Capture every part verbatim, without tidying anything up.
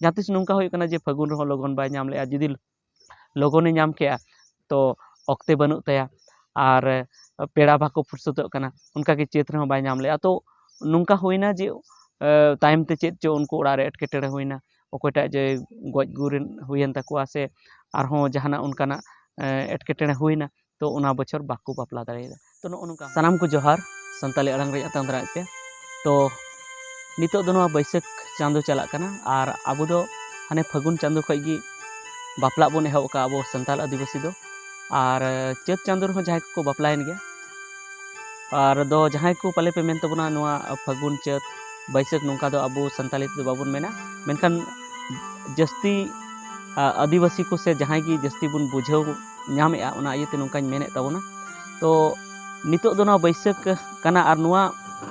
ᱡᱟᱦᱟᱸ ᱛᱤᱥ ᱱᱚᱝᱠᱟ ᱦᱩᱭᱩᱜ ᱠᱟᱱᱟ ᱡᱮ ᱯᱷᱟᱹᱜᱩᱱ ᱨᱮᱦᱚᱸ ᱞᱚᱜᱚᱱ ᱵᱟᱭ ᱧᱟᱢ ᱞᱮᱜᱼᱟ, ᱡᱩᱫᱤ ᱞᱚᱜᱚᱱᱮ ᱧᱟᱢ ᱠᱮᱜᱼᱟ ᱛᱚ ᱚᱠᱛᱮ ᱵᱟᱹᱱᱩᱜ ᱛᱟᱭᱟ, ᱟᱨ ᱯᱮᱲᱟ ᱵᱟᱠᱚ ᱯᱷᱩᱨᱥᱚᱛᱚᱜ ᱠᱟᱱᱟ, ᱚᱱᱠᱟᱜᱮ ᱪᱟᱹᱛ ᱨᱮᱦᱚᱸ ᱵᱟᱭ ᱧᱟᱢ ᱞᱮᱜᱼᱟ᱾ ᱛᱚ ᱱᱚᱝᱠᱟ ᱦᱩᱭᱱᱟ ᱡᱮ ᱛᱟᱭᱚᱢ ᱛᱮ ᱪᱮᱫ ᱪᱚ ᱩᱱᱠᱩ ᱚᱲᱟᱜ ᱨᱮ ᱮᱴᱠᱮᱴᱚᱬᱮ ᱦᱩᱭᱱᱟ, ᱚᱠᱚᱭᱴᱟᱜ ᱡᱮ ᱜᱚᱡ ᱜᱩᱨ ᱦᱩᱭᱮᱱ ᱛᱟᱠᱚᱣᱟ ᱥᱮ ᱟᱨᱦᱚᱸ ᱡᱟᱦᱟᱱᱟᱜ ᱚᱱᱠᱟᱱᱟᱜ ᱮᱴᱠᱮᱴᱚᱬᱮ ᱦᱩᱭᱱᱟ, ᱛᱚ ᱚᱱᱟ ᱵᱚᱪᱷᱚᱨ ᱵᱟᱠᱚ ᱵᱟᱯᱞᱟ ᱫᱟᱲᱮᱭᱟᱫᱟ᱾ ᱛᱚ ᱱᱚᱜᱼᱚ ᱱᱚᱝᱠᱟ ᱥᱟᱱᱟᱢ ᱠᱚ ᱡᱚᱦᱟᱨ, ᱥᱟᱱᱛᱟᱲᱤ ᱟᱲᱟᱝ ᱨᱮ ᱟᱛᱟᱝ ᱫᱟᱨᱟᱭ ᱯᱮ᱾ ᱛᱚ ᱱᱤᱛᱚᱜ ᱫᱚ ᱱᱚᱣᱟ ᱵᱟᱹᱭᱥᱟᱹᱠᱷ ᱪᱟᱸᱫᱳ ᱪᱟᱞᱟᱜ ᱠᱟᱱᱟ, ᱟᱨ ᱟᱵᱚ ᱫᱚ ᱦᱟᱱᱮ ᱯᱷᱟᱹᱜᱩᱱ ᱪᱟᱸᱫᱳ ᱠᱷᱚᱱ ᱜᱮ ᱵᱟᱯᱞᱟᱜ ᱵᱚᱱ ᱮᱦᱚᱵ ᱟᱠᱟᱫᱼᱟ ᱟᱵᱚ ᱥᱟᱱᱛᱟᱲ ᱟᱹᱫᱤᱵᱟᱹᱥᱤ ᱫᱚ᱾ ᱟᱨ ᱪᱟᱹᱛ ᱪᱟᱸᱫᱳ ᱨᱮᱦᱚᱸ ᱡᱟᱦᱟᱸᱭ ᱠᱚᱠᱚ ᱵᱟᱯᱞᱟᱭᱮᱱ ᱜᱮᱭᱟ, ᱟᱨ ᱫᱚ ᱡᱟᱦᱟᱸᱭ ᱠᱚ ᱯᱟᱞᱮ ᱯᱮ ᱢᱮᱱ ᱛᱟᱵᱚᱱᱟ ᱱᱚᱣᱟ ᱯᱷᱟᱹᱜᱩᱱ, ᱪᱟᱹᱛ, ᱵᱟᱹᱭᱥᱟᱹᱠᱷ ᱱᱚᱝᱠᱟ ᱫᱚ ᱟᱵᱚ ᱥᱟᱱᱛᱟᱲᱤ ᱛᱮᱫᱚ ᱵᱟᱵᱚᱱ ᱢᱮᱱᱟ, ᱢᱮᱱᱠᱷᱟᱱ ᱡᱟᱹᱥᱛᱤ ᱟᱹᱫᱤᱵᱟᱹᱥᱤ ᱠᱚ ᱥᱮ ᱡᱟᱦᱟᱸᱭ ᱜᱮ ᱡᱟᱹᱥᱛᱤ ᱵᱚᱱ ᱵᱩᱡᱷᱟᱹᱣ ᱧᱟᱢᱮᱫᱼᱟ, ᱚᱱᱟ ᱤᱭᱟᱹᱛᱮ ᱱᱚᱝᱠᱟᱧ ᱢᱮᱱᱮᱫ ᱛᱟᱵᱚᱱᱟ᱾ ᱛᱚ ᱱᱤᱛᱚᱜ ᱫᱚ ᱱᱚᱣᱟ ᱵᱟᱹᱭᱥᱟᱹᱠᱷ ᱠᱟᱱᱟ, ᱟᱨ ᱱᱚᱣᱟ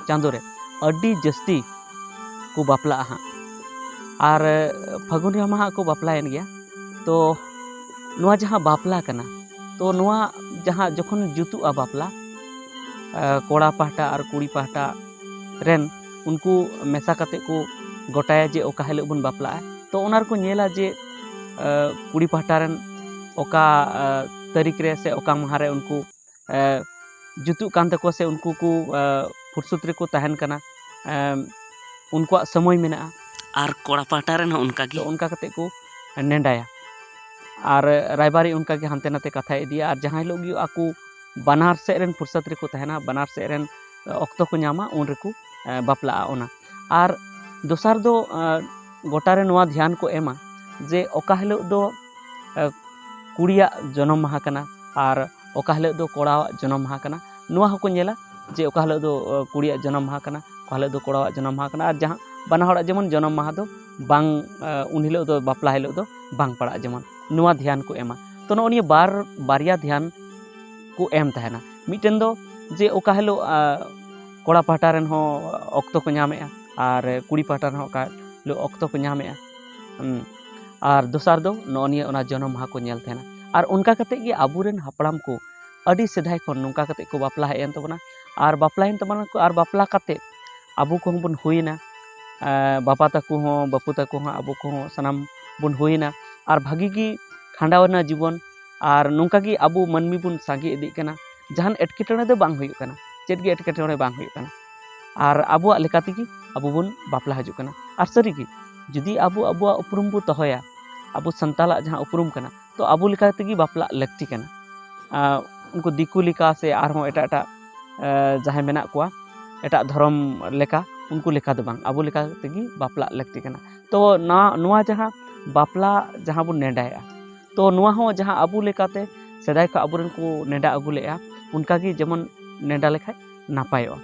ᱪᱟᱸᱫᱳ ᱨᱮ ᱟᱹᱰᱤ ᱡᱟᱹᱥᱛᱤ ᱠᱚ ᱵᱟᱯᱞᱟᱜᱼᱟ ᱦᱟᱸᱜ᱾ ᱟᱨ ᱯᱷᱟᱹᱜᱩᱱ ᱨᱮᱦᱚᱸ ᱢᱟ ᱦᱟᱸᱜ ᱠᱚ ᱵᱟᱯᱞᱟᱭᱮᱱ ᱜᱮᱭᱟ᱾ ᱛᱚ ᱱᱚᱣᱟ ᱡᱟᱦᱟᱸ ᱵᱟᱯᱞᱟ ᱠᱟᱱᱟ, ᱛᱚ ᱱᱚᱣᱟ ᱡᱟᱦᱟᱸ ᱡᱚᱠᱷᱚᱱ ᱡᱩᱛᱩᱜᱼᱟ ᱵᱟᱯᱞᱟ, ᱠᱚᱲᱟ ᱯᱟᱦᱴᱟ ᱟᱨ ᱠᱩᱲᱤ ᱯᱟᱦᱴᱟ ᱨᱮᱱ ᱩᱱᱠᱩ ᱢᱮᱥᱟ ᱠᱟᱛᱮ ᱠᱚ ᱜᱚᱴᱟᱭᱟ ᱡᱮ ᱚᱠᱟ ᱦᱤᱞᱳᱜ ᱵᱚᱱ ᱵᱟᱯᱞᱟᱜᱼᱟ᱾ ᱛᱚ ᱚᱱᱟ ᱨᱮᱠᱚ ᱧᱮᱞᱟ ᱡᱮ ᱠᱩᱲᱤ ᱯᱟᱦᱴᱟ ᱨᱮᱱ ᱚᱠᱟ ᱛᱟᱹᱨᱤᱠᱷ ᱨᱮ ᱥᱮ ᱚᱠᱟ ᱢᱟᱦᱟ ᱨᱮ ᱩᱱᱠᱩ ᱡᱩᱛᱩᱜ ᱠᱟᱱ ᱛᱟᱠᱚᱣᱟ ᱥᱮ ᱩᱱᱠᱩ ᱠᱚ ᱯᱷᱩᱨᱥᱩᱛ ᱨᱮᱠᱚ ᱛᱟᱦᱮᱱ ᱠᱟᱱᱟ, ᱩᱱᱠᱩᱣᱟᱜ ᱥᱚᱢᱚᱭ ᱢᱮᱱᱟᱜᱼᱟ᱾ ᱟᱨ ᱠᱚᱲᱟ ᱯᱟᱦᱴᱟ ᱨᱮᱱ ᱦᱚᱸ ᱚᱱᱠᱟ ᱜᱮ᱾ ᱛᱚ ᱚᱱᱠᱟ ᱠᱟᱛᱮ ᱠᱚ ᱱᱮᱰᱟᱭᱟ᱾ ᱟᱨ ᱨᱟᱭᱵᱟᱨᱤᱡ ᱚᱱᱠᱟ ᱜᱮ ᱦᱟᱱᱛᱮ ᱱᱟᱛᱮ ᱠᱟᱛᱷᱟᱭ ᱤᱫᱤᱭᱟ, ᱟᱨ ᱡᱟᱦᱟᱸ ᱦᱤᱞᱳᱜ ᱜᱮ ᱟᱠᱚ ᱵᱟᱱᱟᱨ ᱥᱮᱫ ᱨᱮᱱ ᱯᱷᱩᱨᱥᱟᱛ ᱨᱮᱠᱚ ᱛᱟᱦᱮᱱᱟ, ᱵᱟᱱᱟᱨ ᱥᱮᱫ ᱨᱮᱱ ᱚᱠᱛᱚ ᱠᱚ ᱧᱟᱢᱟ, ᱩᱱ ᱨᱮᱠᱚ ᱵᱟᱯᱞᱟᱜᱼᱟ ᱚᱱᱟ᱾ ᱟᱨ ᱫᱚᱥᱟᱨ ᱫᱚ ᱜᱚᱴᱟ ᱨᱮ ᱱᱚᱣᱟ ᱫᱷᱮᱭᱟᱱ ᱠᱚ ᱮᱢᱟ ᱡᱮ ᱚᱠᱟ ᱦᱤᱞᱳᱜ ᱫᱚ ᱠᱩᱲᱤᱭᱟᱜ ᱡᱚᱱᱚᱢ ᱢᱟᱦᱟ ᱠᱟᱱᱟ ᱟᱨ ᱚᱠᱟ ᱦᱤᱞᱳᱜ ᱫᱚ ᱠᱚᱲᱟᱣᱟᱜ ᱡᱚᱱᱚᱢ ᱢᱟᱦᱟ ᱠᱟᱱᱟ, ᱱᱚᱣᱟ ᱦᱚᱸᱠᱚ ᱧᱮᱞᱟ ᱡᱮ ᱚᱠᱟ ᱦᱤᱞᱳᱜ ᱫᱚ ᱠᱩᱲᱤᱭᱟᱜ ᱡᱚᱱᱚᱢ ᱢᱟᱦᱟ ᱠᱟᱱᱟ, ᱚᱠᱟ ᱦᱤᱞᱳᱜ ᱫᱚ ᱠᱚᱲᱟᱣᱟᱜ ᱡᱚᱱᱚᱢ ᱢᱟᱦᱟ ᱠᱟᱱᱟ, ᱟᱨ ᱡᱟᱦᱟᱸ ᱵᱟᱱᱟ ᱦᱚᱲᱟᱜ ᱡᱮᱢᱚᱱ ᱡᱚᱱᱚᱢ ᱢᱟᱦᱟ ᱫᱚ ᱵᱟᱝ, ᱩᱱ ᱦᱤᱞᱳᱜ ᱫᱚ, ᱵᱟᱯᱞᱟ ᱦᱤᱞᱳᱜ ᱫᱚ ᱵᱟᱝ ᱯᱟᱲᱟᱜᱼᱟ, ᱡᱮᱢᱚᱱ ᱱᱚᱣᱟ ᱫᱷᱮᱭᱟᱱ ᱠᱚ ᱮᱢᱟ᱾ ᱛᱚ ᱱᱚᱜᱼᱚ ᱱᱤᱭᱟᱹ ᱵᱟᱨ, ᱵᱟᱨᱭᱟ ᱫᱷᱮᱭᱟᱱ ᱠᱚ ᱮᱢ ᱛᱟᱦᱮᱱᱟ᱾ ᱢᱤᱫᱴᱮᱱ ᱫᱚ ᱡᱮ ᱚᱠᱟ ᱦᱤᱞᱳᱜ ᱠᱚᱲᱟ ᱯᱟᱦᱴᱟ ᱨᱮᱱ ᱦᱚᱸ ᱚᱠᱛᱚ ᱠᱚ ᱧᱟᱢᱮᱜᱼᱟ ᱟᱨ ᱠᱩᱲᱤ ᱯᱟᱦᱴᱟ ᱨᱮᱱ ᱦᱚᱸ ᱚᱠᱟ ᱦᱤᱞᱳᱜ ᱚᱠᱛᱚ ᱠᱚ ᱧᱟᱢᱮᱜᱼᱟ᱾ ᱟᱨ ᱫᱚᱥᱟᱨ ᱫᱚ ᱱᱚᱜᱼᱚ ᱱᱤᱭᱟᱹ ᱚᱱᱟ ᱡᱚᱱᱚᱢ ᱢᱟᱦᱟ ᱠᱚ ᱧᱮᱞ ᱛᱟᱦᱮᱱᱟ᱾ ᱟᱨ ᱚᱱᱠᱟ ᱠᱟᱛᱮᱫ ᱜᱮ ᱟᱵᱚᱨᱮᱱ ᱦᱟᱯᱲᱟᱢ ᱠᱚ ᱟᱹᱰᱤ ᱥᱮᱫᱟᱭ ᱠᱷᱚᱱ ᱱᱚᱝᱠᱟ ᱠᱟᱛᱮᱫ ᱠᱚ ᱵᱟᱯᱞᱟ ᱦᱮᱡ ᱮᱱ ᱛᱟᱵᱚᱱᱟ᱾ ᱟᱨ ᱵᱟᱯᱞᱟᱭᱮᱱ ᱛᱟᱵᱚᱱᱟ ᱠᱚ, ᱟᱨ ᱵᱟᱯᱞᱟ ᱠᱟᱛᱮᱫ ᱟᱵᱚ ᱠᱚᱦᱚᱸ ᱵᱚᱱ ᱦᱩᱭᱮᱱᱟ᱾ ᱵᱟᱵᱟ ᱛᱟᱠᱚ ᱦᱚᱸ, ᱵᱟᱹᱯᱩ ᱛᱟᱠᱚ ᱦᱚᱸ, ᱟᱵᱚ ᱠᱚᱦᱚᱸ ᱥᱟᱱᱟᱢ ᱵᱚᱱ ᱦᱩᱭᱱᱟ ᱟᱨ ᱵᱷᱟᱹᱜᱤ ᱜᱮ ᱠᱷᱟᱸᱰᱟᱣ ᱮᱱᱟ ᱡᱤᱵᱚᱱ᱾ ᱟᱨ ᱱᱚᱝᱠᱟ ᱜᱮ ᱟᱵᱚ ᱢᱟᱹᱱᱢᱤ ᱵᱚᱱ ᱥᱟᱸᱜᱮ ᱤᱫᱤᱜ ᱠᱟᱱᱟ, ᱡᱟᱦᱟᱱ ᱮᱴᱠᱮᱴᱚᱬᱮ ᱫᱚ ᱵᱟᱝ ᱦᱩᱭᱩᱜ ᱠᱟᱱᱟ, ᱪᱮᱫ ᱜᱮ ᱮᱴᱠᱮᱴᱚᱬᱮ ᱵᱟᱝ ᱦᱩᱭᱩᱜ ᱠᱟᱱᱟ᱾ ᱟᱨ ᱟᱵᱚᱣᱟᱜ ᱞᱮᱠᱟ ᱛᱮᱜᱮ ᱟᱵᱚ ᱵᱚᱱ ᱵᱟᱯᱞᱟ ᱦᱤᱡᱩᱜ ᱠᱟᱱᱟ᱾ ᱟᱨ ᱥᱟᱹᱨᱤᱜᱮ, ᱡᱩᱫᱤ ᱟᱵᱚ ᱟᱵᱚᱣᱟᱜ ᱩᱯᱨᱩᱢ ᱵᱚ ᱫᱚᱦᱚᱭᱟ, ᱟᱵᱚ ᱥᱟᱱᱛᱟᱲᱟᱜ ᱡᱟᱦᱟᱸ ᱩᱯᱨᱩᱢ ᱠᱟᱱᱟ, ᱛᱚ ᱟᱵᱚ ᱞᱮᱠᱟ ᱛᱮᱜᱮ ᱵᱟᱯᱞᱟᱜ ᱞᱟᱹᱠᱛᱤ ᱠᱟᱱᱟ᱾ ᱟᱨ ᱩᱱᱠᱩ ᱫᱤᱠᱩ ᱞᱮᱠᱟ ᱥᱮ ᱟᱨᱦᱚᱸ ᱮᱴᱟᱜ ᱮᱴᱟᱜ, ᱮ, ᱡᱟᱦᱟᱸᱭ ᱢᱮᱱᱟᱜ ᱠᱚᱣᱟ, ᱮᱴᱟᱜ ᱫᱷᱚᱨᱚᱢ ᱞᱮᱠᱟ, ᱩᱱᱠᱩ ᱞᱮᱠᱟ ᱫᱚ ᱵᱟᱝ, ᱟᱵᱚ ᱞᱮᱠᱟ ᱛᱮᱜᱮ ᱵᱟᱯᱞᱟᱜ ᱞᱟᱹᱠᱛᱤ ᱠᱟᱱᱟ᱾ ᱛᱚ ᱱᱚᱣᱟ, ᱱᱚᱣᱟ ᱡᱟᱦᱟᱸ ᱵᱟᱯᱞᱟ ᱡᱟᱦᱟᱸ ᱵᱚᱱ ᱱᱮᱰᱟᱭᱮᱫᱼᱟ, ᱛᱚ ᱱᱚᱣᱟ ᱦᱚᱸ ᱡᱟᱦᱟᱸ ᱟᱵᱚ ᱞᱮᱠᱟᱛᱮ ᱥᱮᱫᱟᱭ ᱠᱷᱚᱱ ᱟᱵᱚᱨᱮᱱ ᱠᱚ ᱱᱮᱰᱟ ᱟᱹᱜᱩ ᱞᱮᱫᱼᱟ, ᱚᱱᱠᱟ ᱜᱮ ᱡᱮᱢᱚᱱ ᱱᱮᱰᱟ ᱞᱮᱠᱷᱟᱡ ᱱᱟᱯᱟᱭᱚᱜᱼᱟ᱾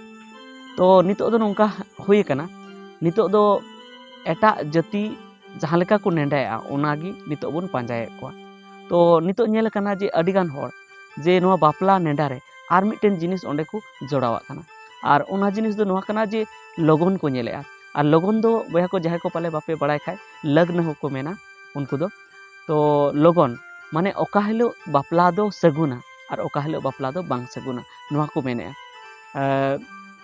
ᱛᱚ ᱱᱤᱛᱚᱜ ᱫᱚ ᱱᱚᱝᱠᱟ ᱦᱩᱭ ᱟᱠᱟᱱᱟ, ᱱᱤᱛᱚᱜ ᱫᱚ ᱮᱴᱟᱜ ᱡᱟᱹᱛᱤ ᱡᱟᱦᱟᱸ ᱞᱮᱠᱟ ᱠᱚ ᱱᱮᱰᱟᱭᱮᱫᱼᱟ, ᱚᱱᱟ ᱜᱮ ᱱᱤᱛᱚᱜ ᱵᱚᱱ ᱯᱟᱸᱡᱟᱭᱮᱫ ᱠᱚᱣᱟ᱾ ᱛᱚ ᱱᱤᱛᱚᱜ ᱧᱮᱞ ᱟᱠᱟᱱᱟ ᱡᱮ ᱟᱹᱰᱤᱜᱟᱱ ᱦᱚᱲ ᱡᱮ ᱱᱚᱣᱟ ᱵᱟᱯᱞᱟ ᱱᱮᱰᱟ ᱨᱮ ᱟᱨ ᱢᱤᱫᱴᱮᱱ ᱡᱤᱱᱤᱥ ᱚᱸᱰᱮ ᱠᱚ ᱡᱚᱲᱟᱣᱟᱜ ᱠᱟᱱᱟ, ᱟᱨ ᱚᱱᱟ ᱡᱤᱱᱤᱥ ᱫᱚ ᱱᱚᱣᱟ ᱠᱟᱱᱟ ᱡᱮ ᱞᱚᱜᱚᱱ ᱠᱚ ᱧᱮᱞᱮᱫᱼᱟ᱾ ᱟᱨ ᱞᱚᱜᱚᱱ ᱫᱚ ᱵᱚᱭᱦᱟ ᱠᱚ, ᱡᱟᱦᱟᱸᱭ ᱠᱚ ᱯᱟᱞᱮ ᱵᱟᱯᱮ ᱵᱟᱲᱟᱭ ᱠᱷᱟᱡ, ᱞᱟᱜᱽᱱ ᱦᱚᱸᱠᱚ ᱢᱮᱱᱟ ᱩᱱᱠᱩ ᱫᱚ᱾ ᱛᱚ ᱞᱚᱜᱚᱱ ᱢᱟᱱᱮ ᱚᱠᱟ ᱦᱤᱞᱳᱜ ᱵᱟᱯᱞᱟ ᱫᱚ ᱥᱟᱹᱜᱩᱱᱟ ᱟᱨ ᱚᱠᱟ ᱦᱤᱞᱳᱜ ᱵᱟᱯᱞᱟ ᱫᱚ ᱵᱟᱝ ᱥᱟᱹᱜᱩᱱᱟ, ᱱᱚᱣᱟ ᱠᱚ ᱢᱮᱱᱮᱫᱼᱟ᱾ ᱮ,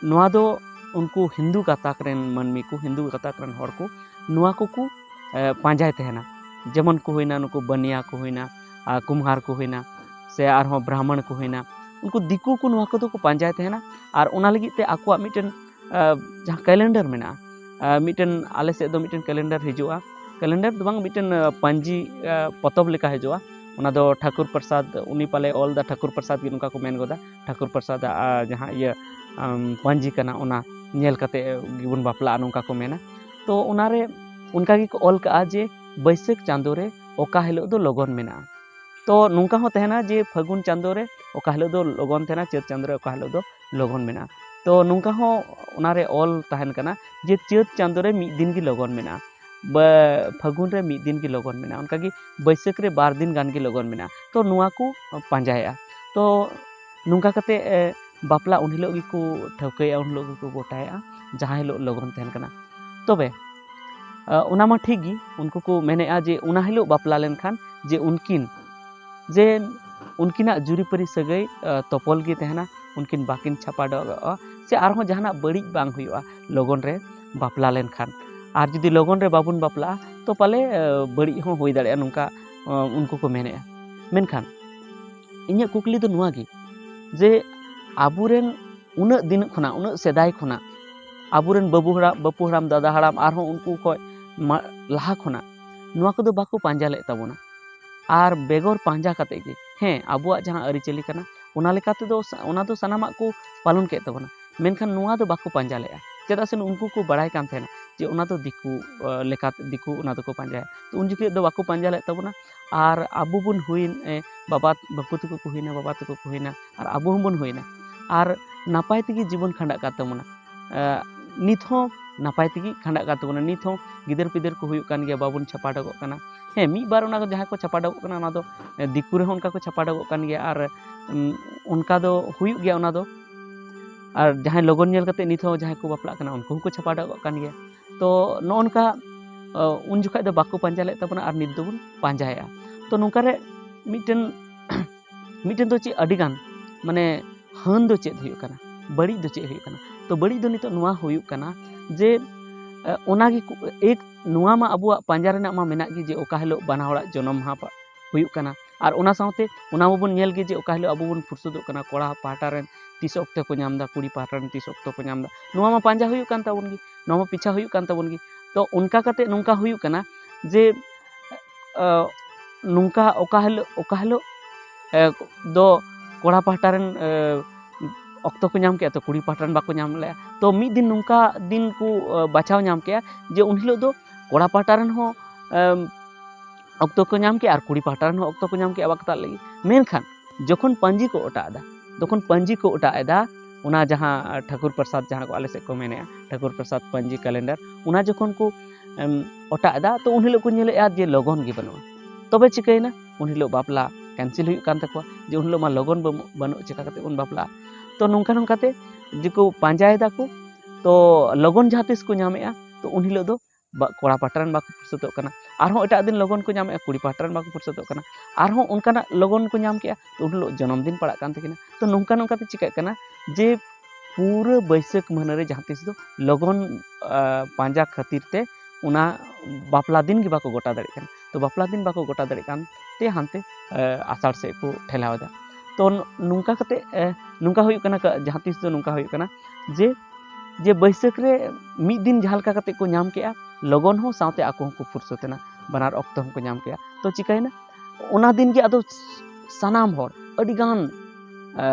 ᱱᱚᱣᱟ ᱫᱚ ᱩᱱᱠᱩ ᱦᱤᱱᱫᱩ ᱜᱟᱛᱟᱠ ᱨᱮᱱ ᱢᱟᱹᱱᱢᱤ ᱠᱚ, ᱦᱤᱱᱫᱩ ᱜᱟᱛᱟᱠ ᱨᱮᱱ ᱦᱚᱲ ᱠᱚ ᱱᱚᱣᱟ ᱠᱚᱠᱚ, ᱮ, ᱯᱟᱸᱡᱟᱭ ᱛᱟᱦᱮᱱᱟ᱾ ᱡᱮᱢᱚᱱ ᱠᱚ ᱦᱩᱭᱱᱟ ᱱᱩᱠᱩ ᱵᱟᱹᱱᱤᱭᱟ ᱠᱚ ᱦᱩᱭᱱᱟ, ᱟᱨ ᱠᱩᱢᱦᱟᱨ ᱠᱚ ᱦᱩᱭᱱᱟ, ᱥᱮ ᱟᱨᱦᱚᱸ ᱵᱨᱟᱦᱢᱚᱬ ᱠᱚ ᱦᱩᱭᱱᱟ, ᱩᱱᱠᱩ ᱫᱤᱠᱩ ᱠᱚ ᱱᱚᱣᱟ ᱠᱚᱫᱚ ᱠᱚ ᱯᱟᱸᱡᱟᱭ ᱛᱟᱦᱮᱱᱟ᱾ ᱟᱨ ᱚᱱᱟ ᱞᱟᱹᱜᱤᱫ ᱛᱮ ᱟᱠᱚᱣᱟᱜ ᱢᱤᱫᱴᱮᱱ, ᱮ, ᱡᱟᱦᱟᱸ ᱠᱮᱞᱮᱱᱰᱟᱨ ᱢᱮᱱᱟᱜᱼᱟ, ᱮ, ᱢᱤᱫᱴᱮᱱ ᱟᱞᱮ ᱥᱮᱫ ᱫᱚ ᱢᱤᱫᱴᱮᱱ ᱠᱮᱞᱮᱱᱰᱟᱨ ᱦᱤᱡᱩᱜᱼᱟ, ᱠᱮᱞᱮᱱᱰᱟᱨ ᱫᱚ ᱵᱟᱝ, ᱢᱤᱫᱴᱮᱱ, ᱮ, ᱯᱟᱹᱧᱡᱤ, ᱮ, ᱯᱚᱛᱚᱵ ᱞᱮᱠᱟ ᱦᱤᱡᱩᱜᱼᱟ᱾ ᱚᱱᱟ ᱫᱚ ᱴᱷᱟᱹᱠᱩᱨ ᱯᱨᱚᱥᱟᱫᱽ, ᱩᱱᱤ ᱯᱟᱞᱮ ᱚᱞ ᱫᱟ, ᱴᱷᱟᱹᱠᱩᱨ ᱯᱨᱚᱥᱟᱫᱽ ᱜᱮ ᱱᱚᱝᱠᱟ ᱠᱚ ᱢᱮᱱ ᱜᱚᱫᱟ, ᱴᱷᱟᱹᱠᱩᱨ ᱯᱨᱚᱥᱟᱫᱽ, ᱟ, ᱡᱟᱦᱟᱸ ᱤᱭᱟᱹ, ᱟᱢ, ᱯᱟᱹᱧᱡᱤ ᱠᱟᱱᱟ, ᱚᱱᱟ ᱧᱮᱞ ᱠᱟᱛᱮ ᱜᱮᱵᱚᱱ ᱵᱟᱯᱞᱟᱜᱼᱟ, ᱱᱚᱝᱠᱟ ᱠᱚ ᱢᱮᱱᱟ᱾ ᱛᱚ ᱚᱱᱟᱨᱮ ᱚᱱᱠᱟ ᱜᱮᱠᱚ ᱚᱞ ᱠᱟᱜᱼᱟ ᱡᱮ ᱵᱟᱹᱭᱥᱟᱹᱠᱷ ᱪᱟᱸᱫᱳ ᱨᱮ ᱚᱠᱟ ᱦᱤᱞᱳᱜ ᱫᱚ ᱞᱚᱜᱚᱱ ᱢᱮᱱᱟᱜᱼᱟ᱾ ᱛᱚ ᱱᱚᱝᱠᱟ ᱦᱚᱸ ᱛᱟᱦᱮᱱᱟ ᱡᱮ ᱯᱷᱟᱹᱜᱩᱱ ᱪᱟᱸᱫᱳ ᱨᱮ ᱚᱠᱟ ᱦᱤᱞᱳᱜ ᱫᱚ ᱞᱚᱜᱚᱱ ᱛᱟᱦᱮᱱᱟ, ᱪᱟᱹᱛ ᱪᱟᱸᱫᱳ ᱨᱮ ᱚᱠᱟ ᱦᱤᱞᱳᱜ ᱫᱚ ᱞᱚᱜᱚᱱ ᱢᱮᱱᱟᱜᱼᱟ᱾ ᱛᱚ ᱱᱚᱝᱠᱟ ᱦᱚᱸ ᱚᱱᱟᱨᱮ ᱚᱞ ᱛᱟᱦᱮᱱ ᱠᱟᱱᱟ ᱡᱮ ᱪᱟᱹᱛ ᱪᱟᱸᱫᱳ ᱨᱮ ᱢᱤᱫ ᱫᱤᱱ ᱜᱮ ᱞᱚᱜᱚᱱ ᱢᱮᱱᱟᱜᱼᱟ, ᱵᱟ-, ᱯᱷᱟᱹᱜᱩᱱ ᱨᱮ ᱢᱤᱫ ᱫᱤᱱ ᱜᱮ ᱞᱚᱜᱚᱱ ᱢᱮᱱᱟᱜᱼᱟ, ᱚᱱᱠᱟᱜᱮ ᱵᱟᱹᱭᱥᱟᱹᱠᱷ ᱨᱮ ᱵᱟᱨ ᱫᱤᱱ ᱜᱟᱱ ᱜᱮ ᱞᱚᱜᱚᱱ ᱢᱮᱱᱟᱜᱼᱟ᱾ ᱛᱚ ᱱᱚᱣᱟ ᱠᱚ ᱯᱟᱸᱡᱟᱭᱮᱫᱼᱟ᱾ ᱛᱚ ᱱᱚᱝᱠᱟ ᱠᱟᱛᱮ, ᱮ, ᱵᱟᱯᱞᱟ ᱩᱱ ᱦᱤᱞᱳᱜ ᱜᱮᱠᱚ ᱴᱷᱟᱹᱣᱠᱟᱹᱭᱮᱫᱼᱟ, ᱩᱱ ᱦᱤᱞᱳᱜ ᱜᱮᱠᱚ ᱜᱚᱴᱟᱭᱮᱫᱼᱟ, ᱡᱟᱦᱟᱸ ᱦᱤᱞᱳᱜ ᱞᱚᱜᱚᱱ ᱛᱟᱦᱮᱱ ᱠᱟᱱᱟ᱾ ᱛᱚᱵᱮ, ᱮ, ᱚᱱᱟ ᱢᱟ ᱴᱷᱤᱠ ᱜᱮ, ᱩᱱᱠᱩ ᱠᱚ ᱢᱮᱱᱮᱫᱼᱟ ᱡᱮ ᱚᱱᱟ ᱦᱤᱞᱳᱜ ᱵᱟᱯᱞᱟ ᱞᱮᱱᱠᱷᱟᱱ ᱡᱮ ᱩᱱᱠᱤᱱ, ᱡᱮ ᱩᱱᱠᱤᱱᱟᱜ ᱡᱩᱨᱤᱯᱟᱹᱨᱤ ᱥᱟᱹᱜᱟᱹᱭ, ᱮ, ᱛᱚᱯᱚᱞ ᱜᱮ ᱛᱟᱦᱮᱱᱟ, ᱩᱱᱠᱤᱱ ᱵᱟᱹᱠᱤᱱ ᱪᱷᱟᱯᱟᱰᱚᱜᱼᱟ, ᱥᱮ ᱟᱨᱦᱚᱸ ᱡᱟᱦᱟᱱᱟᱜ ᱵᱟᱹᱲᱤᱡ ᱵᱟᱝ ᱦᱩᱭᱩᱜᱼᱟ ᱞᱚᱜᱚᱱ ᱨᱮ, ᱵᱟᱯᱞᱟ ᱞᱮᱱᱠᱷᱟᱱ᱾ ᱟᱨ ᱡᱩᱫᱤ ᱞᱚᱜᱚᱱ ᱨᱮ ᱵᱟᱵᱚᱱ ᱵᱟᱯᱞᱟᱜᱼᱟ, ᱛᱚ ᱯᱟᱞᱮ ᱵᱟᱹᱲᱤᱡ ᱦᱚᱸ ᱦᱩᱭ ᱫᱟᱲᱮᱭᱟᱜᱼᱟ, ᱱᱚᱝᱠᱟ ᱩᱱᱠᱩ ᱠᱚ ᱢᱮᱱᱮᱫᱼᱟ᱾ ᱢᱮᱱᱠᱷᱟᱱ ᱤᱧᱟᱹᱜ ᱠᱩᱠᱞᱤ ᱫᱚ ᱱᱚᱣᱟ ᱜᱮ, ᱡᱮ ᱟᱵᱚᱨᱮᱱ ᱩᱱᱟᱹᱜ ᱫᱤᱱ ᱠᱷᱚᱱᱟᱜ, ᱩᱱᱟᱹᱜ ᱥᱮᱫᱟᱭ ᱠᱷᱚᱱᱟᱜ ᱟᱵᱚᱨᱮᱱ ᱵᱟᱹᱵᱩ ᱦᱟᱲᱟᱢ, ᱵᱟᱹᱯᱩ ᱦᱟᱲᱟᱢ, ᱫᱟᱫᱟ ᱦᱟᱲᱟᱢ, ᱟᱨᱦᱚᱸ ᱩᱱᱠᱩ ᱠᱷᱚᱱ ᱞᱟᱦᱟ ᱠᱷᱚᱱᱟᱜ ᱱᱚᱣᱟ ᱠᱚᱫᱚ ᱵᱟᱠᱚ ᱯᱟᱸᱡᱟ ᱞᱮᱫ ᱛᱟᱵᱚᱱᱟ᱾ ᱟᱨ ᱵᱮᱜᱚᱨ ᱯᱟᱸᱡᱟ ᱠᱟᱛᱮ ᱜᱮ, ᱦᱮᱸ, ᱟᱵᱚᱣᱟᱜ ᱡᱟᱦᱟᱸ ᱟᱹᱨᱤᱪᱟᱹᱞᱤ ᱠᱟᱱᱟ, ᱚᱱᱟ ᱞᱮᱠᱟ ᱛᱮᱫᱚ ᱥᱟ-, ᱚᱱᱟ ᱫᱚ ᱥᱟᱱᱟᱢᱟᱜ ᱠᱚ ᱯᱟᱞᱚᱱ ᱠᱮᱫ ᱛᱟᱵᱚᱱᱟ, ᱢᱮᱱᱠᱷᱟᱱ ᱱᱚᱣᱟ ᱫᱚ ᱵᱟᱠᱚ ᱯᱟᱸᱡᱟ ᱞᱮᱫᱼᱟ᱾ ᱪᱮᱫᱟᱜ ᱥᱮ ᱩᱱᱠᱩ ᱠᱚ ᱵᱟᱲᱟᱭ ᱠᱟᱱ ᱛᱟᱦᱮᱱᱟ ᱡᱮ ᱚᱱᱟ ᱫᱚ ᱫᱤᱠᱩ, ᱟᱸ, ᱞᱮᱠᱟᱛᱮ ᱫᱤᱠᱩ ᱚᱱᱟ ᱫᱚᱠᱚ ᱯᱟᱸᱡᱟᱭᱟ᱾ ᱛᱚ ᱩᱱ ᱡᱚᱠᱷᱮᱡ ᱫᱚ ᱵᱟᱠᱚ ᱯᱟᱸᱡᱟ ᱞᱮᱫ ᱛᱟᱵᱚᱱᱟ᱾ ᱟᱨ ᱟᱵᱚ ᱵᱚᱱ ᱦᱩᱭᱮᱱ, ᱮ, ᱵᱟᱵᱟ, ᱵᱟᱹᱵᱩ ᱛᱟᱠᱚ ᱠᱚ ᱦᱩᱭᱱᱟ, ᱵᱟᱵᱟ ᱛᱟᱠᱚ ᱠᱚ ᱦᱩᱭᱱᱟ, ᱟᱨ ᱟᱵᱚ ᱦᱚᱸᱵᱚᱱ ᱦᱩᱭᱱᱟ᱾ ᱟᱨ ᱱᱟᱯᱟᱭ ᱛᱮᱜᱮ ᱡᱤᱵᱚᱱ ᱠᱷᱟᱸᱰᱟᱜ ᱠᱟᱱ ᱛᱟᱵᱚᱱᱟ᱾ ᱮ, ᱱᱤᱛ ᱦᱚᱸ ᱱᱟᱯᱟᱭ ᱛᱮᱜᱮ ᱠᱷᱟᱸᱰᱟᱜ ᱠᱟᱱ ᱛᱟᱵᱚᱱᱟ᱾ ᱱᱤᱛ ᱦᱚᱸ ᱜᱤᱫᱟᱹᱨ ᱯᱤᱫᱟᱹᱨ ᱠᱚ ᱦᱩᱭᱩᱜ ᱠᱟᱱ ᱜᱮᱭᱟ, ᱵᱟᱵᱚᱱ ᱪᱷᱟᱯᱟᱰᱚᱜᱚᱜ ᱠᱟᱱᱟ᱾ ᱦᱮᱸ, ᱢᱤᱫ ᱵᱟᱨ ᱚᱱᱟ ᱠᱚ ᱡᱟᱦᱟᱸᱭ ᱠᱚ ᱪᱷᱟᱯᱟᱰᱚᱜᱚᱜ ᱠᱟᱱᱟ, ᱚᱱᱟ ᱫᱚ, ᱮ, ᱫᱤᱠᱩ ᱨᱮᱦᱚᱸ ᱚᱱᱠᱟ ᱠᱚ ᱪᱷᱟᱯᱟᱰᱚᱜᱚᱜ ᱠᱟᱱ ᱜᱮᱭᱟ᱾ ᱟᱨ, ᱩᱢ, ᱚᱱᱠᱟ ᱫᱚ ᱦᱩᱭᱩᱜ ᱜᱮᱭᱟ ᱚᱱᱟ ᱫᱚ᱾ ᱟᱨ ᱡᱟᱦᱟᱸᱭ ᱞᱚᱜᱚᱱ ᱧᱮᱞ ᱠᱟᱛᱮ ᱱᱤᱛ ᱦᱚᱸ ᱡᱟᱦᱟᱸᱭ ᱠᱚ ᱵᱟᱯᱞᱟᱜ ᱠᱟᱱᱟ, ᱩᱱᱠᱩ ᱦᱚᱸᱠᱚ ᱪᱷᱟᱯᱟᱰᱚᱜᱚᱜ ᱠᱟᱱ ᱜᱮᱭᱟ᱾ ᱛᱚ ᱱᱚᱜᱼᱚ ᱱᱚᱝᱠᱟ, ᱮ, ᱩᱱ ᱡᱚᱠᱷᱟᱡ ᱫᱚ ᱵᱟᱠᱚ ᱯᱟᱸᱡᱟ ᱞᱮᱫ ᱛᱟᱵᱚᱱᱟ, ᱟᱨ ᱱᱤᱛ ᱫᱚᱵᱚᱱ ᱯᱟᱸᱡᱟᱭᱮᱫᱼᱟ᱾ ᱛᱚ ᱱᱚᱝᱠᱟ ᱨᱮ ᱢᱤᱫᱴᱮᱱ, ᱢᱤᱫᱴᱮᱱ ᱫᱚ ᱪᱮᱫ, ᱟᱹᱰᱤ ᱜᱟᱱ, ᱢᱟᱱᱮ, ᱦᱟᱹᱱ ᱫᱚ ᱪᱮᱫ ᱦᱩᱭᱩᱜ ᱠᱟᱱᱟ, ᱵᱟᱹᱲᱤᱡ ᱫᱚ ᱪᱮᱫ ᱦᱩᱭᱩᱜ ᱠᱟᱱᱟ? ᱛᱚ ᱵᱟᱹᱲᱤᱡ ᱫᱚ ᱱᱤᱛᱚᱜ ᱱᱚᱣᱟ ᱦᱩᱭᱩᱜ ᱠᱟᱱᱟ ᱡᱮ, ᱮ, ᱚᱱᱟ ᱜᱮ ᱠᱚ, ᱮᱠ, ᱱᱚᱣᱟ ᱢᱟ ᱟᱵᱚᱣᱟᱜ ᱯᱟᱸᱡᱟ ᱨᱮᱱᱟᱜ ᱢᱟ ᱢᱮᱱᱟᱜ ᱜᱮ, ᱡᱮ ᱚᱠᱟ ᱦᱤᱞᱳᱜ ᱵᱟᱱᱟ ᱦᱚᱲᱟᱜ ᱡᱚᱱᱚᱢ ᱢᱟᱦᱟ ᱯᱟ-, ᱦᱩᱭᱩᱜ ᱠᱟᱱᱟ᱾ ᱟᱨ ᱚᱱᱟ ᱥᱟᱶᱛᱮ ᱚᱱᱟ ᱢᱟᱵᱚᱱ ᱧᱮᱞ ᱜᱮ ᱡᱮ ᱚᱠᱟ ᱦᱤᱞᱳᱜ ᱟᱵᱚ ᱵᱚᱱ ᱯᱷᱩᱨᱥᱚᱫᱚᱜ ᱠᱟᱱᱟ, ᱠᱚᱲᱟ ᱯᱟᱦᱴᱟ ᱨᱮᱱ ᱛᱤᱥ ᱚᱠᱛᱚ ᱠᱚ ᱧᱟᱢ ᱮᱫᱟ, ᱠᱩᱲᱤ ᱯᱟᱦᱴᱟ ᱨᱮᱱ ᱛᱤᱥ ᱚᱠᱛᱚ ᱠᱚ ᱧᱟᱢ ᱮᱫᱟ, ᱱᱚᱣᱟ ᱢᱟ ᱯᱟᱸᱡᱟ ᱦᱩᱭᱩᱜ ᱠᱟᱱ ᱛᱟᱵᱚᱱ ᱜᱮ, ᱱᱚᱣᱟ ᱢᱟ ᱯᱤᱪᱷᱟ ᱦᱩᱭᱩᱜ ᱠᱟᱱ ᱛᱟᱵᱚᱱ ᱜᱮ᱾ ᱛᱚ ᱚᱱᱠᱟ ᱠᱟᱛᱮ ᱱᱚᱝᱠᱟ ᱦᱩᱭᱩᱜ ᱠᱟᱱᱟ ᱡᱮ, ᱮ, ᱱᱚᱝᱠᱟ ᱚᱠᱟ ᱦᱤᱞᱳᱜ, ᱚᱠᱟ ᱦᱤᱞᱳᱜ, ᱮ, ᱫᱚ ᱠᱚᱲᱟ ᱯᱟᱦᱴᱟ ᱨᱮᱱ, ᱮ, ᱚᱠᱛᱚ ᱠᱚ ᱧᱟᱢ ᱠᱮᱜᱼᱟ, ᱛᱚ ᱠᱩᱲᱤ ᱯᱟᱦᱴᱟ ᱨᱮᱱ ᱵᱟᱠᱚ ᱧᱟᱢ ᱞᱮᱜᱼᱟ᱾ ᱛᱚ ᱢᱤᱫ ᱫᱤᱱ ᱱᱚᱝᱠᱟ ᱫᱤᱱ ᱠᱚ, ᱮ, ᱵᱟᱪᱷᱟᱣ ᱧᱟᱢ ᱠᱮᱜᱼᱟ ᱡᱮ ᱩᱱ ᱦᱤᱞᱳᱜ ᱫᱚ ᱠᱚᱲᱟ ᱯᱟᱦᱴᱟ ᱨᱮᱱ ᱦᱚᱸ, ᱮᱢ, ᱚᱠᱛᱚ ᱠᱚ ᱧᱟᱢ ᱠᱮᱜᱼᱟ ᱟᱨ ᱠᱩᱲᱤ ᱯᱟᱦᱴᱟ ᱨᱮᱱ ᱦᱚᱸ ᱚᱠᱛᱚ ᱠᱚ ᱧᱟᱢ ᱠᱮᱜᱼᱟ ᱵᱟᱠᱛᱟᱜ ᱞᱟᱹᱜᱤᱫ᱾ ᱢᱮᱱᱠᱷᱟᱱ ᱡᱚᱠᱷᱚᱱ ᱯᱟᱹᱧᱡᱤ ᱠᱚ ᱚᱴᱟᱜ ᱮᱫᱟ, ᱛᱚᱠᱷᱚᱱ ᱯᱟᱹᱧᱡᱤ ᱠᱚ ᱚᱴᱟᱜ ᱮᱫᱟ, ᱚᱱᱟ ᱡᱟᱦᱟᱸ ᱴᱷᱟᱹᱠᱩᱨ ᱯᱨᱚᱥᱟᱫᱽ, ᱡᱟᱦᱟᱸ ᱠᱚ ᱟᱞᱮ ᱥᱮᱫ ᱠᱚ ᱢᱮᱱᱮᱜᱼᱟ, ᱴᱷᱟᱹᱠᱩᱨ ᱯᱨᱚᱥᱟᱫᱽ ᱯᱟᱹᱧᱡᱤ calendar, ᱚᱱᱟ ᱡᱚᱠᱷᱚᱱ ᱠᱚ, ᱮᱢ, ᱚᱴᱟᱜ ᱮᱫᱟ, ᱛᱚ ᱩᱱ ᱦᱤᱞᱳᱜ ᱠᱚ ᱧᱮᱞᱮᱜᱼᱟ ᱡᱮ ᱞᱚᱜᱚᱱ ᱜᱮ ᱵᱟᱹᱱᱩᱜᱼᱟ᱾ ᱛᱚᱵᱮ ᱪᱤᱠᱟᱹᱭᱮᱱᱟ? ᱩᱱ ᱦᱤᱞᱳᱜ ᱵᱟᱯᱞᱟ cancel ᱦᱩᱭᱩᱜ ᱠᱟᱱ ᱛᱟᱠᱚᱣᱟ, ᱡᱮ ᱩᱱ ᱦᱤᱞᱳᱜ ᱢᱟ ᱞᱚᱜᱚᱱ ᱵᱟᱹᱱᱩᱜ, ᱵᱟᱹᱱᱩᱜ, ᱪᱤᱠᱟ ᱠᱟᱛᱮ ᱵᱚᱱ ᱵᱟᱯᱞᱟᱜᱼᱟ? ᱛᱚ ᱱᱚᱝᱠᱟ ᱱᱚᱝᱠᱟ ᱛᱮ ᱡᱮ ᱠᱚ ᱯᱟᱸᱡᱟᱭ ᱫᱟᱠᱚ, ᱛᱚ ᱞᱚᱜᱚᱱ ᱡᱟᱦᱟᱸ ᱛᱤᱥ ᱠᱚ ᱧᱟᱢᱮᱜᱼᱟ, ᱛᱚ ᱩᱱ ᱦᱤᱞᱳᱜ ᱫᱚ ᱵᱟ-, ᱠᱚᱲᱟ ᱯᱟᱦᱴᱟ ᱨᱮᱱ ᱵᱟᱠᱚ ᱯᱷᱩᱨᱥᱚᱛᱚᱜ ᱠᱟᱱᱟ᱾ ᱟᱨᱦᱚᱸ ᱮᱴᱟᱜ ᱫᱤᱱ ᱞᱚᱜᱚᱱ ᱠᱚ ᱧᱟᱢᱮᱜᱼᱟ, ᱠᱩᱲᱤ ᱯᱟᱦᱴᱟ ᱨᱮᱱ ᱵᱟᱠᱚ ᱯᱷᱩᱨᱥᱚᱛᱚᱜ ᱠᱟᱱᱟ᱾ ᱟᱨᱦᱚᱸ ᱚᱱᱠᱟᱱᱟᱜ ᱞᱚᱜᱚᱱ ᱠᱚ ᱧᱟᱢ ᱠᱮᱜᱼᱟ, ᱛᱚ ᱩᱱ ᱦᱤᱞᱳᱜ ᱡᱚᱱᱚᱢ ᱫᱤᱱ ᱯᱟᱲᱟᱜ ᱠᱟᱱ ᱛᱟᱹᱠᱤᱱᱟ᱾ ᱛᱚ ᱱᱚᱝᱠᱟ ᱱᱚᱝᱠᱟ ᱛᱮ ᱪᱤᱠᱟᱹᱜ ᱠᱟᱱᱟ ᱡᱮ ᱯᱩᱨᱟᱹ ᱵᱟᱹᱭᱥᱟᱹᱠᱷ ᱢᱟᱹᱦᱱᱟᱹ ᱨᱮ ᱡᱟᱦᱟᱸ ᱛᱤᱥ ᱫᱚ ᱞᱚᱜᱚᱱ, ᱟ, ᱯᱟᱸᱡᱟ ᱠᱷᱟᱹᱛᱤᱨ ᱛᱮ ᱚᱱᱟ ᱵᱟᱯᱞᱟ ᱫᱤᱱ ᱜᱮ ᱵᱟᱠᱚ ᱜᱚᱴᱟ ᱫᱟᱲᱮᱭᱟᱜ ᱠᱟᱱᱟ᱾ ᱛᱚ ᱵᱟᱯᱞᱟ ᱫᱤᱱ ᱵᱟᱠᱚ ᱜᱚᱴᱟ ᱫᱟᱲᱮᱭᱟᱜ ᱠᱟᱱ ᱛᱮ ᱦᱟᱱᱛᱮ, ᱟ, ᱟᱥᱟᱲ ᱥᱮᱫ ᱠᱚ ᱴᱷᱮᱞᱟᱣ ᱮᱫᱟ᱾ ᱛᱚ ᱱᱚ-, ᱱᱚᱝᱠᱟ ᱠᱟᱛᱮ, ᱮ, ᱱᱚᱝᱠᱟ ᱦᱩᱭᱩᱜ ᱠᱟᱱᱟ, ᱠᱟ-, ᱡᱟᱦᱟᱸ ᱛᱤᱥ ᱫᱚ ᱱᱚᱝᱠᱟ ᱦᱩᱭᱩᱜ ᱠᱟᱱᱟ ᱡᱮ, ᱡᱮ ᱵᱟᱹᱭᱥᱟᱹᱠᱷ ᱨᱮ ᱢᱤᱫ ᱫᱤᱱ ᱡᱟᱦᱟᱸ ᱞᱮᱠᱟ ᱠᱟᱛᱮ ᱠᱚ ᱧᱟᱢ ᱠᱮᱜᱼᱟ, ᱞᱚᱜᱚᱱ ᱦᱚᱸ ᱥᱟᱶᱛᱮ ᱟᱠᱚ ᱦᱚᱸᱠᱚ ᱯᱷᱩᱨᱥᱚᱛ ᱮᱱᱟ, ᱵᱟᱱᱟᱨ ᱚᱠᱛᱚ ᱦᱚᱸᱠᱚ ᱧᱟᱢ ᱠᱮᱜᱼᱟ᱾ ᱛᱚ ᱪᱤᱠᱟᱹᱭᱮᱱᱟ, ᱚᱱᱟ ᱫᱤᱱ ᱜᱮ ᱟᱫᱚ ᱥᱟᱱᱟᱢ ᱦᱚᱲ, ᱟᱹᱰᱤᱜᱟᱱ, ᱮ,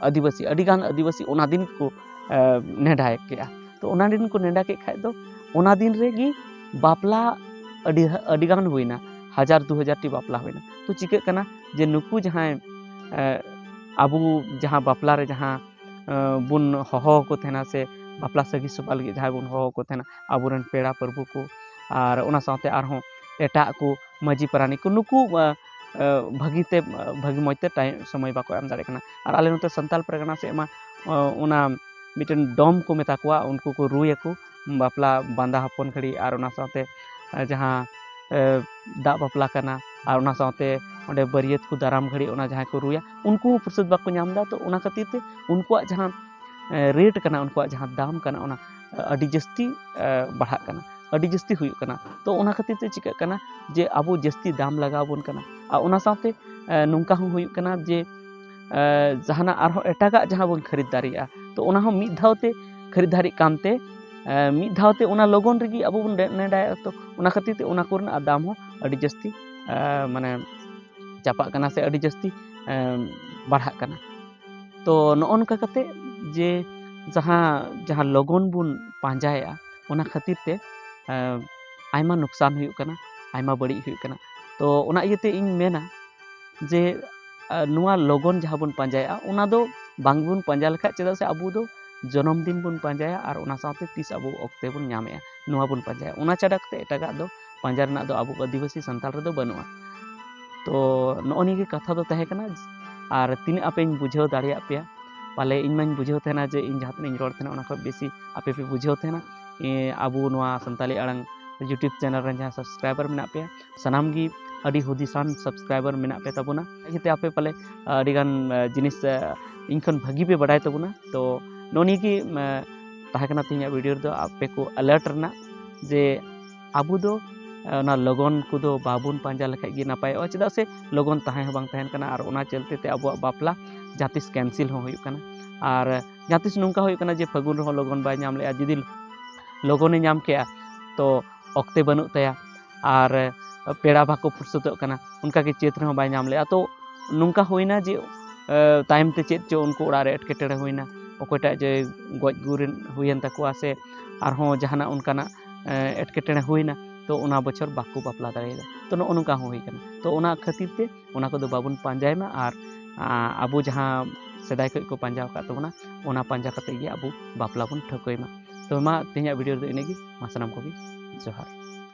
ᱟᱹᱫᱤᱵᱟᱹᱥᱤ, ᱟᱹᱰᱤᱜᱟᱱ ᱟᱹᱫᱤᱵᱟᱹᱥᱤ ᱚᱱᱟ ᱫᱤᱱ ᱠᱚ, ᱮ, ᱱᱮᱰᱟ ᱠᱮᱜᱼᱟ᱾ ᱛᱚ ᱚᱱᱟ ᱫᱤᱱ ᱠᱚ ᱱᱮᱰᱟ ᱠᱮᱫ ᱠᱷᱟᱡ ᱫᱚ ᱚᱱᱟ ᱫᱤᱱ ᱨᱮᱜᱮ ᱵᱟᱯᱞᱟ ᱟᱹᱰᱤ, ᱟᱹᱰᱤᱜᱟᱱ ᱦᱩᱭᱱᱟ, ᱦᱟᱡᱟᱨ ᱫᱩ ᱦᱟᱡᱟᱨ ᱴᱤ ᱵᱟᱯᱞᱟ ᱦᱩᱭᱱᱟ᱾ ᱛᱚ ᱪᱤᱠᱟᱹᱜ ᱠᱟᱱᱟ ᱡᱮ ᱱᱩᱠᱩ ᱡᱟᱦᱟᱸᱭ, ᱮ, ᱟᱵᱚ ᱡᱟᱦᱟᱸ ᱵᱟᱯᱞᱟ ᱨᱮ ᱡᱟᱦᱟᱸ, ᱮ, ᱵᱚᱱ ᱦᱚᱦᱚ ᱟᱠᱚ ᱛᱟᱦᱮᱱᱟ ᱥᱮ ᱵᱟᱯᱞᱟ ᱥᱟᱹᱜᱤ ᱥᱚᱵᱷᱟ ᱞᱟᱹᱜᱤᱫ ᱡᱟᱦᱟᱸᱭ ᱵᱚᱱ ᱦᱚᱦᱚ ᱟᱠᱚ ᱛᱟᱦᱮᱱᱟ, ᱟᱵᱚᱨᱮᱱ ᱯᱮᱲᱟ ᱯᱟᱹᱨᱵᱷᱩ ᱠᱚ, ᱟᱨ ᱚᱱᱟ ᱥᱟᱶᱛᱮ ᱟᱨᱦᱚᱸ ᱮᱴᱟᱜ ᱠᱚ ᱢᱟᱹᱡᱷᱤ ᱯᱟᱨᱟᱱᱤᱠ ᱠᱚ, ᱱᱩᱠᱩ, ᱮ, ᱮ, ᱵᱷᱟᱹᱜᱤ ᱛᱮ, ᱮ, ᱵᱷᱟᱹᱜᱤ ᱢᱚᱡᱽ ᱛᱮ time, ᱥᱚᱢᱚᱭ ᱵᱟᱠᱚ ᱮᱢ ᱫᱟᱲᱮᱭᱟᱜ ᱠᱟᱱᱟ᱾ ᱟᱨ ᱟᱞᱮ ᱱᱚᱛᱮ ᱥᱟᱱᱛᱟᱞ ᱯᱟᱨᱜᱟᱱᱟ ᱥᱮᱫ ᱢᱟ, ᱮ, ᱚᱱᱟ ᱢᱤᱫᱴᱮᱱ ᱰᱚᱢ ᱠᱚ ᱢᱮᱛᱟ ᱠᱚᱣᱟ, ᱩᱱᱠᱩ ᱠᱚ ᱨᱩᱭᱟᱠᱚ ᱵᱟᱯᱞᱟ ᱵᱟᱸᱫᱟ ᱦᱚᱯᱚᱱ ᱜᱷᱟᱹᱲᱤ, ᱟᱨ ᱚᱱᱟ ᱥᱟᱶᱛᱮ, ᱮ, ᱡᱟᱦᱟᱸ, ᱮ, ᱫᱟᱜ ᱵᱟᱯᱞᱟ ᱠᱟᱱᱟ, ᱟᱨ ᱚᱱᱟ ᱥᱟᱶᱛᱮ ᱚᱸᱰᱮ ᱵᱟᱹᱨᱭᱟᱹᱛ ᱠᱚ ᱫᱟᱨᱟᱢ ᱜᱷᱟᱹᱲᱤ ᱚᱱᱟ ᱡᱟᱦᱟᱸᱭ ᱠᱚ ᱨᱩᱭᱟ, ᱩᱱᱠᱩ ᱦᱚᱸ ᱯᱷᱩᱨᱥᱚᱛ ᱵᱟᱠᱚ ᱧᱟᱢ ᱮᱫᱟ᱾ ᱛᱚ ᱚᱱᱟ ᱠᱷᱟᱹᱛᱤᱨ ᱛᱮ ᱩᱱᱠᱩᱣᱟᱜ ᱡᱟᱦᱟᱸ, ᱮ, rate ᱠᱟᱱᱟ, ᱩᱱᱠᱩᱣᱟᱜ ᱡᱟᱦᱟᱸ ᱫᱟᱢ ᱠᱟᱱᱟ, ᱚᱱᱟ ᱟᱹᱰᱤ ᱡᱟᱹᱥᱛᱤ, ᱮ, ᱵᱟᱲᱦᱟᱜ ᱠᱟᱱᱟ, ᱟᱹᱰᱤ ᱡᱟᱹᱥᱛᱤ ᱦᱩᱭᱩᱜ ᱠᱟᱱᱟ᱾ ᱛᱚ ᱚᱱᱟ ᱠᱷᱟᱹᱛᱤᱨ ᱛᱮ ᱪᱤᱠᱟᱹᱜ ᱠᱟᱱᱟ ᱡᱮ ᱟᱵᱚ ᱡᱟᱹᱥᱛᱤ ᱫᱟᱢ ᱞᱟᱜᱟᱣ ᱵᱚᱱ ᱠᱟᱱᱟ᱾ ᱟᱨ ᱚᱱᱟ ᱥᱟᱶᱛᱮ, ᱮ, ᱱᱚᱝᱠᱟ ᱦᱚᱸ ᱦᱩᱭᱩᱜ ᱠᱟᱱᱟ ᱡᱮ, ᱮ, ᱡᱟᱦᱟᱱᱟᱜ ᱟᱨᱦᱚᱸ ᱮᱴᱟᱜᱟᱜ ᱡᱟᱦᱟᱸ ᱵᱚᱱ ᱠᱷᱟᱹᱨᱤᱫ ᱫᱟᱲᱮᱭᱟᱜᱼᱟ, ᱛᱚ ᱚᱱᱟ ᱦᱚᱸ ᱢᱤᱫ ᱫᱷᱟᱣ ᱛᱮ ᱠᱷᱟᱹᱨᱤᱫ ᱫᱟᱲᱮᱭᱟᱜ ᱠᱟᱱᱛᱮ, ᱮ, ᱢᱤᱫ ᱫᱷᱟᱣ ᱛᱮ ᱚᱱᱟ ᱞᱚᱜᱚᱱ ᱨᱮᱜᱮ ᱟᱵᱚ ᱵᱚᱱ ᱱᱮ-, ᱱᱮᱰᱟᱭᱟ᱾ ᱛᱚ ᱚᱱᱟ ᱠᱷᱟᱹᱛᱤᱨ ᱛᱮ ᱚᱱᱟ ᱠᱚᱨᱮᱱᱟᱜ ᱫᱟᱢ ᱦᱚᱸ ᱟᱹᱰᱤ ᱡᱟᱹᱥᱛᱤ, ᱮ, ᱢᱟᱱᱮ ᱪᱟᱯᱟᱜ ᱠᱟᱱᱟ ᱥᱮ ᱟᱹᱰᱤ ᱡᱟᱹᱥᱛᱤ, ᱮ, ᱵᱟᱲᱦᱟᱜ ᱠᱟᱱᱟ᱾ ᱛᱚ ᱱᱚᱜᱼᱚ ᱱᱚᱝᱠᱟ ᱠᱟᱛᱮ ᱡᱮ ᱡᱟᱦᱟᱸ, ᱡᱟᱦᱟᱸ ᱞᱚᱜᱚᱱ ᱵᱚᱱ ᱯᱟᱸᱡᱟᱭᱮᱫᱼᱟ, ᱚᱱᱟ ᱠᱷᱟᱹᱛᱤᱨ ᱛᱮ, ᱮ, ᱟᱭᱢᱟ ᱱᱩᱠᱥᱟᱱ ᱦᱩᱭᱩᱜ ᱠᱟᱱᱟ, ᱟᱭᱢᱟ ᱵᱟᱹᱲᱤᱡ ᱦᱩᱭᱩᱜ ᱠᱟᱱᱟ᱾ ᱛᱚ ᱚᱱᱟ ᱤᱭᱟᱹᱛᱮ ᱤᱧ ᱢᱮᱱᱟ ᱡᱮ, ᱮ, ᱱᱚᱣᱟ ᱞᱚᱜᱚᱱ ᱡᱟᱦᱟᱸ ᱵᱚᱱ ᱯᱟᱸᱡᱟᱭᱮᱫᱼᱟ, ᱚᱱᱟ ᱫᱚ ᱵᱟᱝᱵᱚᱱ ᱯᱟᱸᱡᱟ ᱞᱮᱠᱷᱟᱡ, ᱪᱮᱫᱟᱜ ᱥᱮ ᱟᱵᱚ ᱫᱚ ᱡᱚᱱᱚᱢ ᱫᱤᱱ ᱵᱚᱱ ᱯᱟᱸᱡᱟᱭᱟ ᱟᱨ ᱚᱱᱟ ᱥᱟᱶᱛᱮ ᱛᱤᱥ ᱟᱵᱚ ᱚᱠᱛᱮ ᱵᱚᱱ ᱧᱟᱢᱮᱫᱼᱟ, ᱱᱚᱣᱟ ᱵᱚᱱ ᱯᱟᱸᱡᱟᱭᱟ᱾ ᱚᱱᱟ ᱪᱷᱟᱰᱟ ᱠᱟᱛᱮ ᱮᱴᱟᱜᱟᱜ ᱫᱚ ᱯᱟᱸᱡᱟ ᱨᱮᱱᱟᱜ ᱫᱚ ᱟᱵᱚ ᱟᱹᱫᱤᱵᱟᱹᱥᱤ ᱥᱟᱱᱛᱟᱲ ᱨᱮᱫᱚ ᱵᱟᱹᱱᱩᱜᱼᱟ᱾ ᱛᱚ ᱱᱚᱜᱼᱚ ᱱᱤᱭᱟᱹ ᱜᱮ ᱠᱟᱛᱷᱟ ᱫᱚ ᱛᱟᱦᱮᱸ ᱠᱟᱱᱟ᱾ ᱟᱨ ᱛᱤᱱᱟᱹᱜ ᱟᱯᱮᱧ ᱵᱩᱡᱷᱟᱹᱣ ᱫᱟᱲᱮᱭᱟᱜ ᱯᱮᱭᱟ, ᱯᱟᱞᱮ ᱤᱧ ᱢᱟᱧ ᱵᱩᱡᱷᱟᱹᱣ ᱛᱟᱦᱮᱱᱟ ᱡᱮ ᱤᱧ ᱡᱟᱦᱟᱸ ᱛᱤᱱᱟᱹᱜ ᱤᱧ ᱨᱚᱲ ᱛᱟᱦᱮᱱᱟ, ᱚᱱᱟ ᱠᱷᱚᱱ ᱵᱮᱥᱤ ᱟᱯᱮ ᱯᱮ ᱵᱩᱡᱷᱟᱹᱣ ᱛᱟᱦᱮᱱᱟ᱾ ᱮ, ᱟᱵᱚ ᱱᱚᱣᱟ ᱥᱟᱱᱛᱟᱞᱤ ᱟᱲᱟᱝ YouTube channel ᱨᱮᱱ ᱡᱟᱦᱟᱸ subscriber ᱢᱮᱱᱟᱜ ᱯᱮᱭᱟ, ᱥᱟᱱᱟᱢ ᱜᱮ ᱟᱹᱰᱤ ᱦᱩᱫᱤᱥᱟᱱ subscriber ᱢᱮᱱᱟᱜ ᱯᱮ ᱛᱟᱵᱚᱱᱟ᱾ ᱤᱭᱟᱹᱛᱮ ᱟᱯᱮ ᱯᱟᱞᱮ ᱟᱹᱰᱤᱜᱟᱱ, ᱮ, ᱡᱤᱱᱤᱥ, ᱮ, ᱤᱧ ᱠᱷᱚᱱ ᱵᱷᱟᱹᱜᱤ ᱯᱮ ᱵᱟᱰᱟᱭ ᱛᱟᱵᱚᱱᱟ᱾ ᱛᱚ ᱱᱚᱜᱼᱚ ᱱᱤᱭᱟᱹ ᱜᱮ ᱛᱟᱦᱮᱸ ᱠᱟᱱᱟ ᱛᱮᱦᱮᱧᱟᱜ ᱵᱷᱤᱰᱤᱭᱳ ᱨᱮᱫᱚ, ᱟᱯᱮ ᱠᱚ ᱟᱞᱟᱨᱴ ᱨᱮᱱᱟᱜ, ᱡᱮ ᱟᱵᱚ ᱫᱚ ᱚᱱᱟ ᱞᱚᱜᱚᱱ ᱠᱚᱫᱚ ᱵᱟᱵᱚᱱ ᱯᱟᱸᱡᱟ ᱞᱮᱠᱷᱟᱡ ᱜᱮ ᱱᱟᱯᱟᱭᱚᱜᱼᱟ᱾ ᱪᱮᱫᱟᱜ ᱥᱮ ᱞᱚᱜᱚᱱ ᱛᱟᱦᱮᱸ ᱦᱚᱸ ᱵᱟᱝ ᱛᱟᱦᱮᱱ ᱠᱟᱱᱟ, ᱟᱨ ᱚᱱᱟ ᱪᱚᱞᱛᱮ ᱛᱮ ᱟᱵᱚᱣᱟᱜ ᱵᱟᱯᱞᱟ ᱡᱟᱦᱟᱸ ᱛᱤᱥ ᱠᱮᱱᱥᱮᱞ ᱦᱚᱸ ᱦᱩᱭᱩᱜ ᱠᱟᱱᱟ᱾ ᱟᱨ ᱡᱟᱦᱟᱸ ᱛᱤᱥ ᱱᱚᱝᱠᱟ ᱦᱩᱭᱩᱜ ᱠᱟᱱᱟ ᱡᱮ ᱯᱷᱟᱹᱜᱩᱱ ᱨᱮᱦᱚᱸ ᱞᱚᱜᱚᱱ ᱵᱟᱭ ᱧᱟᱢ ᱞᱮᱜᱼᱟ, ᱡᱩᱫᱤ ᱞᱚᱜᱚᱱᱮ ᱧᱟᱢ ᱠᱮᱜᱼᱟ ᱛᱚ ᱚᱠᱛᱮ ᱵᱟᱹᱱᱩᱜ ᱛᱟᱭᱟ, ᱟᱨ ᱯᱮᱲᱟ ᱵᱟᱠᱚ ᱯᱷᱩᱨᱥᱚᱛᱚᱜ ᱠᱟᱱᱟ, ᱚᱱᱠᱟᱜᱮ ᱪᱟᱹᱛ ᱨᱮᱦᱚᱸ ᱵᱟᱭ ᱧᱟᱢ ᱞᱮᱜᱼᱟ᱾ ᱛᱚ ᱱᱚᱝᱠᱟ ᱦᱩᱭᱱᱟ ᱡᱮ ᱛᱟᱭᱚᱢ ᱛᱮ ᱪᱮᱫ ᱪᱚ ᱩᱱᱠᱩ ᱚᱲᱟᱜ ᱨᱮ ᱮᱴᱠᱮᱴᱚᱬᱮ ᱦᱩᱭᱱᱟ, ᱚᱠᱚᱭᱴᱟᱜ ᱡᱮ ᱜᱚᱡ ᱜᱩᱨ ᱦᱩᱭᱮᱱ ᱛᱟᱠᱚᱣᱟ ᱥᱮ ᱟᱨᱦᱚᱸ ᱡᱟᱦᱟᱱᱟᱜ ᱚᱱᱠᱟᱱᱟᱜ ᱮᱴᱠᱮᱴᱚᱬᱮ ᱦᱩᱭᱱᱟ, ᱛᱚ ᱚᱱᱟ ᱵᱚᱪᱷᱚᱨ ᱵᱟᱠᱚ ᱵᱟᱯᱞᱟ ᱫᱟᱲᱮᱭᱟᱫᱟ᱾ ᱛᱚ ᱱᱚᱜᱼᱚ ᱱᱚᱝᱠᱟ ᱦᱚᱸ ᱦᱩᱭ ᱠᱟᱱᱟ᱾ ᱛᱚ ᱚᱱᱟ ᱠᱷᱟᱹᱛᱤᱨ ᱛᱮ ᱚᱱᱟ ᱠᱚᱫᱚ ᱵᱟᱵᱚᱱ ᱯᱟᱸᱡᱟᱭ ᱢᱟ, ᱟᱨ ᱟᱵᱚ ᱡᱟᱦᱟᱸ ᱥᱮᱫᱟᱭ ᱠᱷᱚᱱ ᱠᱚ ᱯᱟᱸᱡᱟ ᱟᱠᱟᱫ ᱛᱟᱵᱚᱱᱟ, ᱚᱱᱟ ᱯᱟᱸᱡᱟ ᱠᱟᱛᱮ ᱜᱮ ᱟᱵᱚ ᱵᱟᱯᱞᱟ ᱵᱚᱱ ᱴᱷᱟᱹᱣᱠᱟᱹᱭ ᱢᱟ᱾ ᱛᱚ ᱢᱟ ᱛᱮᱦᱮᱧᱟᱜ ᱵᱷᱤᱰᱤᱭᱳ ᱨᱮᱫᱚ ᱤᱱᱟᱹᱜᱮ᱾ ᱢᱟ ᱥᱟᱱᱟᱢ ᱠᱚᱜᱮ ᱡᱚᱦᱟᱨ᱾